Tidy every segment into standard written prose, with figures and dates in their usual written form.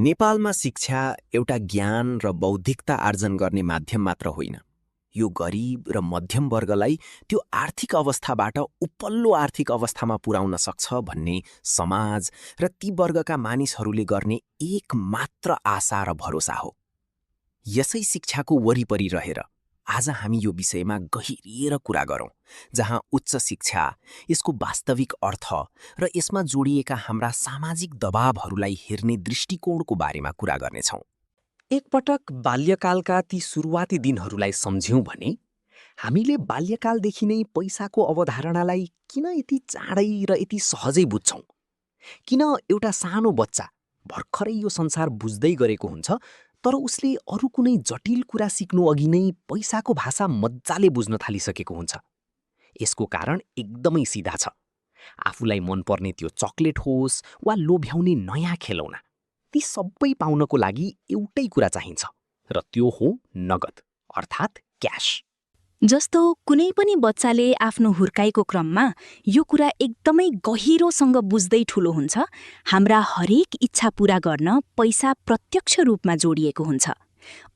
नेपालमा शिक्षा एउटा ज्ञान र बौद्धिकता आर्जन गर्ने माध्यम मात्र होइन। यो गरिब र मध्यम वर्गलाई त्यो आर्थिक अवस्थाबाट उपल्लो आर्थिक अवस्थामा पुर्याउन सक्छ भन्ने समाज र ती वर्गका मानिसहरूले गर्ने एक मात्र आशा र भरोसा हो। यसै शिक्षाको वरिपरि रहेर आज हामी यो विषयमा गहिरिएर कुरा गरौँ, जहाँ उच्च शिक्षा, यसको वास्तविक अर्थ र यसमा जोडिएका हाम्रा सामाजिक दबावहरूलाई हेर्ने दृष्टिकोणको बारेमा कुरा गर्नेछौँ। एकपटक बाल्यकालका ती सुरुवाती दिनहरूलाई सम्झ्यौँ भने हामीले बाल्यकालदेखि नै पैसाको अवधारणालाई किन यति चाँडै र यति सहजै बुझ्छौँ? किन एउटा सानो बच्चा भर्खरै यो संसार बुझ्दै गरेको हुन्छ, तर उसले अरू कुनै जटिल कुरा सिक्नु अघि नै पैसाको भाषा मज्जाले बुझ्न थालिसकेको हुन्छ? यसको कारण एकदमै सिधा छ। आफूलाई मनपर्ने त्यो चकलेट होस् वा लोभ्याउने नयाँ खेलौना, ती सबै पाउनको लागि एउटै कुरा चाहिन्छ, र त्यो हो नगद, अर्थात् क्यास। जस्तो कुनै पनि बच्चाले आफ्नो हुर्काइको क्रममा यो कुरा एकदमै गहिरोसँग बुझ्दै ठुलो हुन्छ, हाम्रा हरेक इच्छा पूरा गर्न पैसा प्रत्यक्ष रूपमा जोडिएको हुन्छ।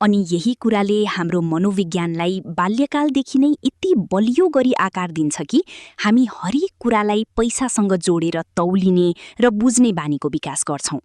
अनि यही कुराले हाम्रो मनोविज्ञानलाई बाल्यकालदेखि नै यति बलियो गरी आकार दिन्छ कि हामी हरेक कुरालाई पैसासँग जोडेर तौलिने र बुझ्ने बानीको विकास गर्छौँ।